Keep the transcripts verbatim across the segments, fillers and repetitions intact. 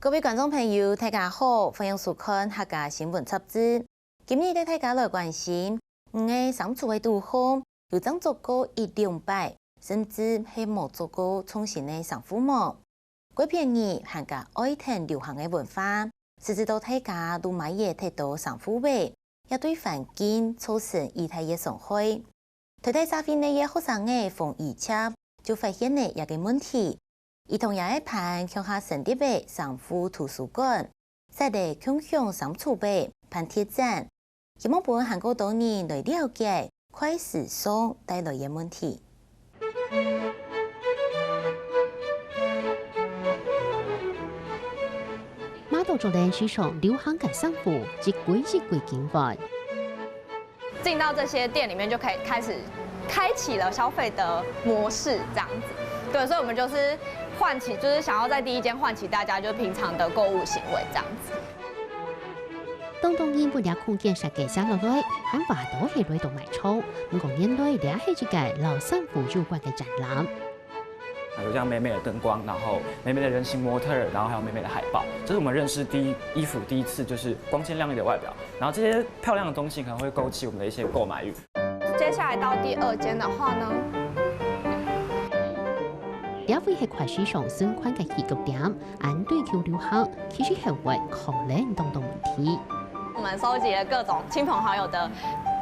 各位觀眾朋友，大家好，歡迎收看客家新聞雜誌。今日帶大家來關心，你个衫櫥个肚項有正著過一兩擺，甚至係無著過重新个衫褲無？過便宜還加愛𢯭流行个文化，實際到大家都買也忒多衫褲仔，也對環境造成異大个傷害。 臺大社會內个學生仔馮怡切就發現了這個問題。佢同佢个伴共下整理了衫褲圖書館，設了共享衫櫥仔辦特展，希望分還過多人來了解快時尚帶來个問題。馬到竹林時常流行个衫褲，一季一季更換。 進到這些店裡面就可以開始開啟了消費的模式，這樣子。對，所以我們就是喚起，就是想要在第一間喚起大家就平常的購物行為這樣子。當當因為這空間設計寫落來，還話到係來到賣場，毋過原來這係一個摎衫褲有關个展覽。 有像美美的燈光，然後美美的人形模特，然後還有美美的海報，這是我們認識第一衣服第一次就是光鮮亮麗的外表，然後這些漂亮的東西可能會勾起我們的一些購買慾。接下來到第二間的話呢，這位係快時尚新款个起腳點，恁追求流行，其實後尾可能當多問題。 我們收集了各種親朋好友的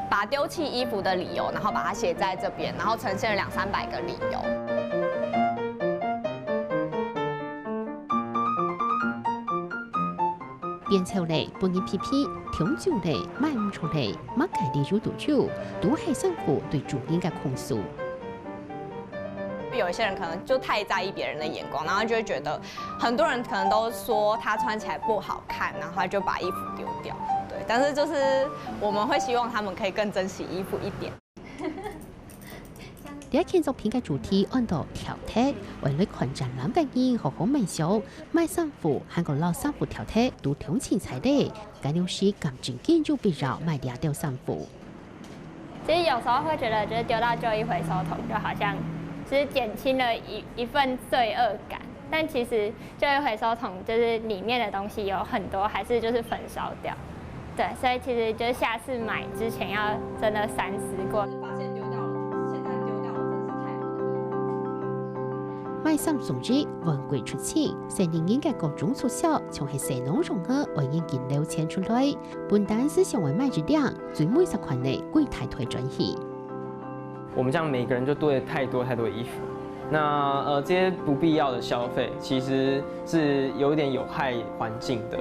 把丟棄衣服的理由，然後把它寫在這邊，然後呈現了兩三百個理由。變臭了，分人批評；忒舊了，賣毋出了，麼个理由都有，都係衫褲對主人个控訴。有一些人可能就太在意別人的眼光，然後就會覺得很多人可能都說他穿起來不好看，然後他就把衣服丟掉。對，但是就是我們會希望他們可以更珍惜衣服一點。這件作品个主題安到丟忒，愛來看展覽个人好好愐想，買衫褲還過摎衫褲丟忒都當凊彩咧，該老師敢正經有必要買這兜衫褲？其實有時候會覺得，就是丟到舊衣回收桶，就好像就是減輕了一一份罪惡感。但其實舊衣回收桶就是裡面的東西有很多還是就是焚燒掉，對，所以其實就是下次買之前要真的三思過。發現丟掉了，現在丟掉了，真是太好了。買衫送禮，換季出清，細人仔个各種促銷，像係細囊容仔，愛緊緊流傳出來。本旦係想愛買一領，最尾煞款仔，櫃台退轉去。我們這樣每個人就堆了太多太多的衣服，那呃這些不必要的消費其實是有一點有害環境的。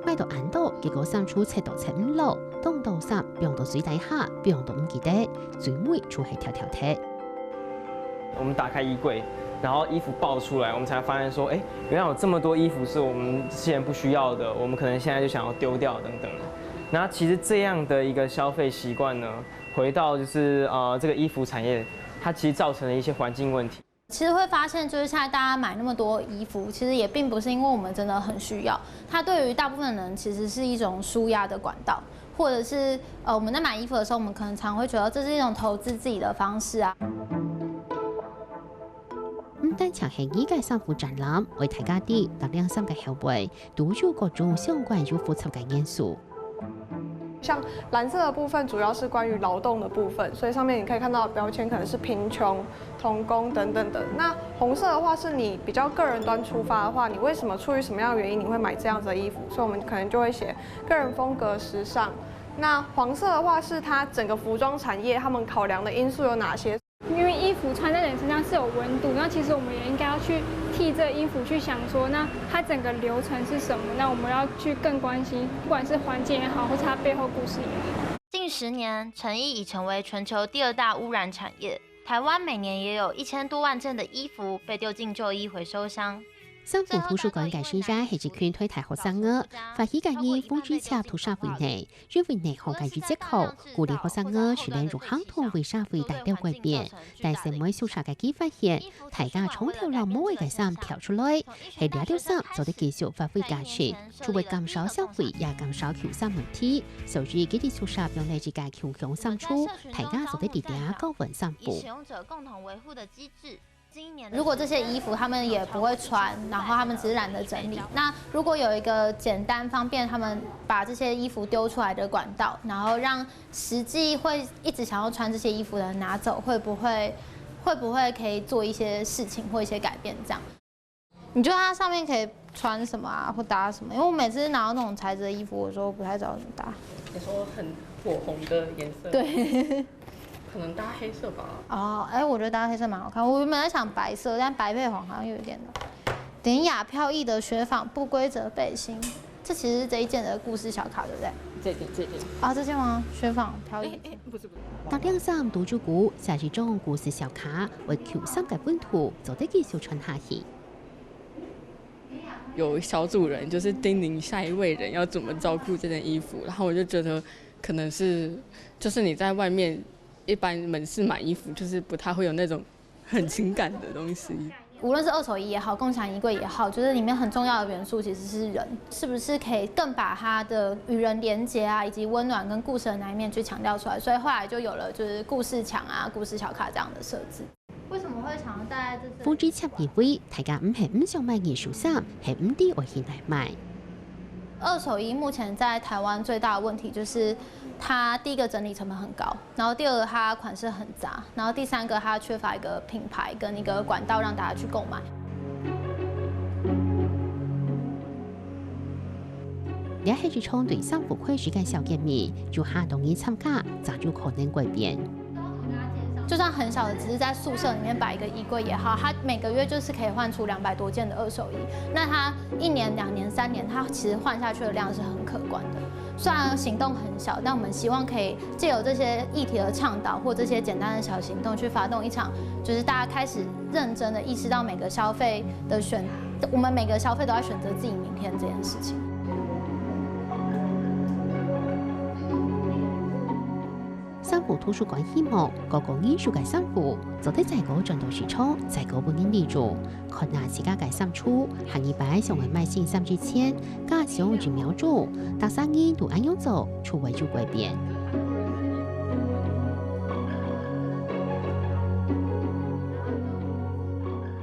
買到恁多，結果衫櫥摻到摻毋落，當多衫放到水底下，放到毋記得，最尾就係丟丟忒。我們打開衣櫃，然後衣服爆出來，我們才發現說，哎，原來有這麼多衣服是我們之前不需要的，我們可能現在就想要丟掉等等的。那其實這樣的一個消費習慣呢，回到就是呃這個衣服產業，它其實造成了一些環境問題。 其實會發現，就是現在大家買那麼多衣服，其實也並不是因為我們真的很需要，它對於大部分人其實是一種舒壓的管道，或者是呃我們在買衣服的時候，我們可能常會覺得這是一種投資自己的方式啊。毋單淨係一個衫褲展覽，為大家知，逐領衫个後背都有各種相關又複雜个元素。 像藍色的部分主要是關於勞動的部分，所以上面你可以看到的標籤可能是貧窮、童工等等的。那紅色的話是你比較個人端出發的話，你為什麼出於什麼樣的原因你會買這樣子的衣服？所以我們可能就會寫個人風格、時尚。那黃色的話是它整個服裝產業他們考量的因素有哪些？ 因為衣服穿在人身上是有溫度，那其實我們也應該要去替這衣服去想說，那它整個流程是什麼？那我們要去更關心，不管是環境也好，或是它背後故事也好。近十年，成衣已成為全球第二大污染產業。台灣每年也有一千多萬件的衣服被丟進舊衣回收箱。衫褲圖書館个先生係一群臺大學生仔，發起个人分佢借到社會內， 因為內行个一節課，鼓勵學生仔去練入行動，為社會帶來改變。但細妹宿舍个佢發現，大家長透摎毛仔个衫挑出來，係這兜衫做得繼續發揮價值，就會減少消費，也減少舊衫問題。所以佢在宿舍放了一個共享衫櫥，大家做得在這交換衫褲。使用者共同維護的機制。如果这些衣服他们也不会穿，然后他们只是懒得整理，那如果有一个简单方便他们把这些衣服丢出来的管道，然后让实际会一直想要穿这些衣服的人拿走，会不会会不会可以做一些事情或一些改变？这样，你觉得它上面可以穿什么啊，或搭什么？因为我每次拿到那种材质的衣服，我说不太知道怎么搭。你说很火红的颜色，对，可能搭黑色吧。哦，哎，我觉得搭黑色蛮好看。我原本在想白色，但白配黄好像又有点冷。典雅飘逸的雪纺不规则背心，这其实是这一件的故事小卡，对不对？这件这件，啊，这件吗？雪纺飘逸。哎哎，不是不是。搭领衫都就古，這一種故事小卡，為舊衫个溫度做得繼續傳下去。有小主人就是叮咛下一位人要怎么照顾这件衣服，然后我就觉得可能是就是你在外面一般门市买衣服，就是不太会有那种很情感的东西。无论是二手衣也好，共享衣柜也好，就是里面很重要的元素其实是人，是不是可以更把它的与人连结啊，以及温暖跟故事的那一面去强调出来，所以后来就有了就是故事墙啊、故事小卡这样的设计。为什么会想要带在这？風之插因為大家毋係毋想買二手衫，係毋知愛去哪買。二手衣目前在台湾最大的问题就是它第一个整理成本很高，然后第二个它款式很杂，然后第三个它缺乏一个品牌跟一个管道让大家去购买。這係一場對衫褲開始个小革命，有下多人參加，正有可能改變。就算很小的，只是在宿舍里面摆一个衣柜也好，它每个月就是可以换出两百多件的二手衣。那它一年、两年、三年，它其实换下去的量是很可观的。虽然行动很小，但我们希望可以借由这些议题的倡导，或这些简单的小行动，去发动一场就是大家开始认真的意识到每个消费的选，我们每个消费都要选择自己明天这件事情。衫褲圖書館希望，各个二手个衫褲做得再過轉到市場，再過分人利用。看下自家个衫櫥，下一擺想愛買新衫之前，加想一秒鐘，逐儕人都恁樣做，就會有改變。